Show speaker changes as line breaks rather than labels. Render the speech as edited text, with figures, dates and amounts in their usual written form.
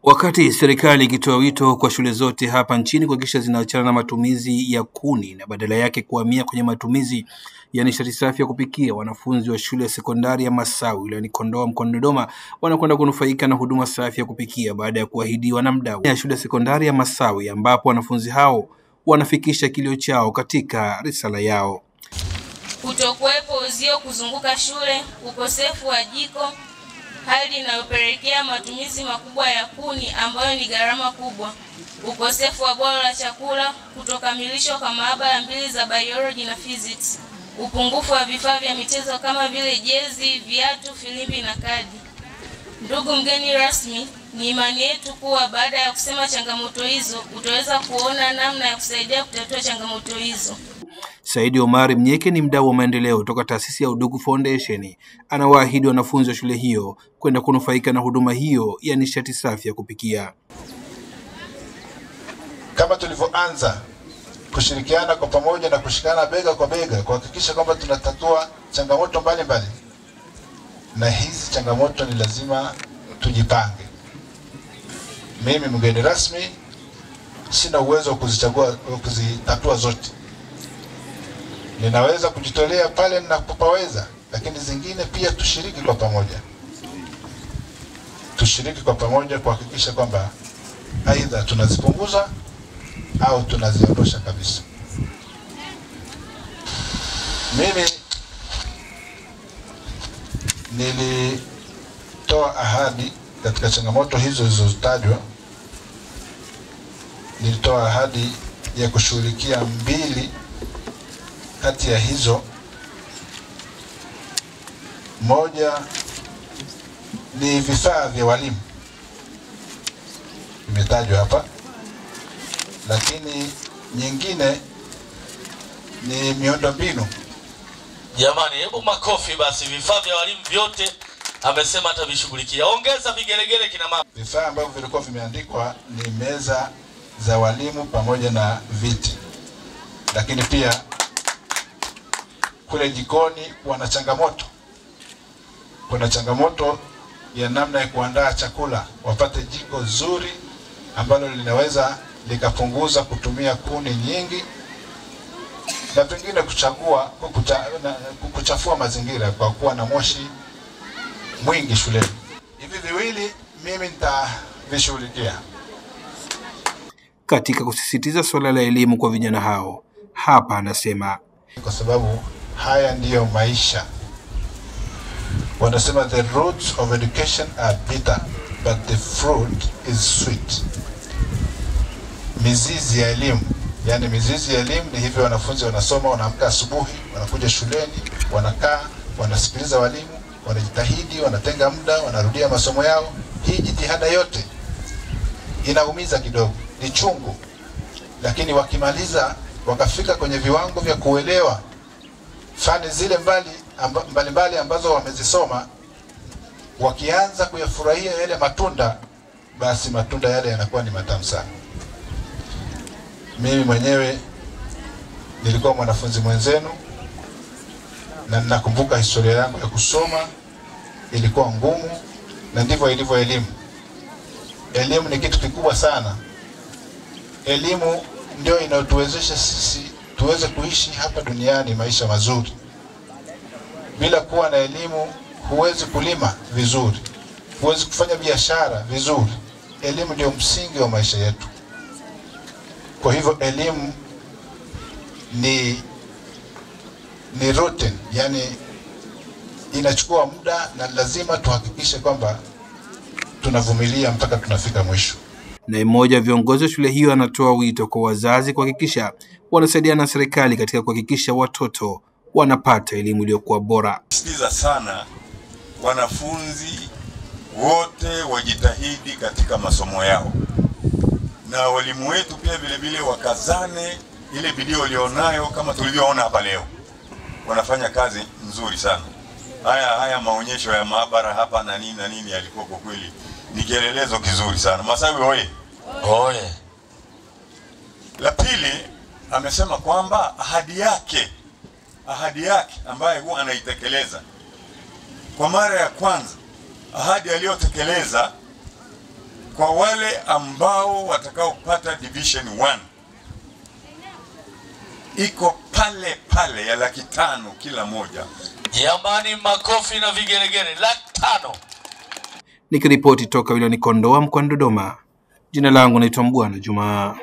Wakati serikali ikitoa wito kwa shule zote hapa nchini kuhakikisha zinaachana na matumizi ya kuni na badala yake kuhamia kwenye matumizi ya nishati safi ya kupikia, wanafunzi wa shule ya sekondari ya Masawi wilayani Kondoa mkoani Dodoma wanakwenda kunufaika na huduma safi ya kupikia baada ya kuahidiwa na mdau ya shule ya sekondari ya Masawi, ambapo wanafunzi hao wanafikisha kilio chao katika risala yao.
Kutokuwepo uzio kuzunguka shule, ukosefu wa jiko, hali inayopelekea matumizi makubwa ya kuni ambayo ni gharama kubwa, ukosefu wa bwawa la chakula, kutokamilishwa kwa maabara mbili za biology na physics, upungufu wa vifaa vya michezo kama vile jezi, viatu, filimbi na kadi. Ndugu mgeni rasmi, ni imani yetu kuwa baada ya kusema changamoto hizo utaweza kuona namna ya kusaidia kutatua changamoto hizo.
Saidi Omari Mnyeke ni mdau wa maendeleo toka taasisi ya Udugu Foundation. Anawaahidi wanafunzi wa shule hiyo kwenda kunufaika na huduma hiyo ya nishati safi ya kupikia.
Kama tulivyoanza kushirikiana kwa pamoja na kushikana bega kwa bega kuhakikisha kwamba tunatatua changamoto mbalimbali, na hizi changamoto ni lazima tujipange. Mimi mgeni rasmi sina uwezo wa kuzichagua, kuzitatua zote. Ninaweza kujitolea pale ninapoweza, lakini zingine pia tushiriki kwa pamoja. Tushiriki kwa pamoja kuhakikisha kwamba aidha tunazipunguza au tunaziondosha kabisa. Mimi nilitoa ahadi katika changamoto hizo zilizotajwa. Nilitoa ahadi ya kushughulikia mbili kati ya hizo. Moja ni vifaa vya walimu, imetajwa hapa, lakini nyingine ni miundombinu.
Jamani, hebu makofi basi. Vifaa vya walimu vyote amesema atavishughulikia. Ongeza vigelegele kina mama.
Vifaa ambavyo vilikuwa vimeandikwa ni meza za walimu pamoja na viti, lakini pia kule jikoni wana changamoto. Kuna changamoto ya namna ya kuandaa chakula, wapate jiko zuri ambalo linaweza likapunguza kutumia kuni nyingi na pengine kuchafua mazingira kwa kuwa na moshi mwingi shuleni. Hivi viwili mimi nitavishughulikia.
Katika kusisitiza swala la elimu kwa vijana hao, hapa anasema
kwa sababu haya ndiyo maisha. Wanasema the roots of education are bitter but the fruit is sweet. Mizizi ya elimu, yani mizizi ya elimu ni hivyo: wanafunzi wanasoma, wanaamka asubuhi, wanakuja shuleni, wanakaa, wanasikiliza walimu, wanajitahidi, wanatenga muda, wanarudia masomo yao. Hii jitihada yote inaumiza kidogo, ni chungu, lakini wakimaliza wakafika kwenye viwango vya kuelewa fani zile mbalimbali ambazo wamezisoma, wakianza kuyafurahia yale matunda, basi matunda yale yanakuwa ni matamu sana. Mimi mwenyewe nilikuwa mwanafunzi mwenzenu na ninakumbuka historia yangu ya kusoma ilikuwa ngumu, na ndivyo ilivyo elimu. Elimu ni kitu kikubwa sana. Elimu ndio inayotuwezesha sisi tuweze kuishi hapa duniani maisha mazuri. Bila kuwa na elimu huwezi kulima vizuri, huwezi kufanya biashara vizuri. Elimu ndio msingi wa maisha yetu. Kwa hivyo elimu ni routine, yani inachukua muda na lazima tuhakikishe kwamba tunavumilia mpaka tunafika mwisho.
Na mmoja wa viongozi wa shule hiyo anatoa wito kwa wazazi kuhakikisha wanasaidiana na serikali katika kuhakikisha watoto wanapata elimu iliyokuwa bora.
Sisitiza sana wanafunzi wote wajitahidi katika masomo yao, na walimu wetu pia vile vile wakazane ile bidii walionayo kama tulivyoona hapa leo. Wanafanya kazi nzuri sana. Haya maonyesho ya maabara hapa na nini na nini yalikuwa kwa kweli ni kielelezo kizuri sana. Masawi oye!
Oye!
La pili, amesema kwamba ahadi yake ambaye huwa anaitekeleza kwa mara ya kwanza, ahadi aliyotekeleza Kwa wale ambao watakaopata division 1 iko pale pale ya 500,000 kila moja.
Jamani, makofi na vigelegele, 500,000.
Nikiripoti toka wilayani Kondoa mkoani Dodoma, jina langu naitwa Mbwana Juma.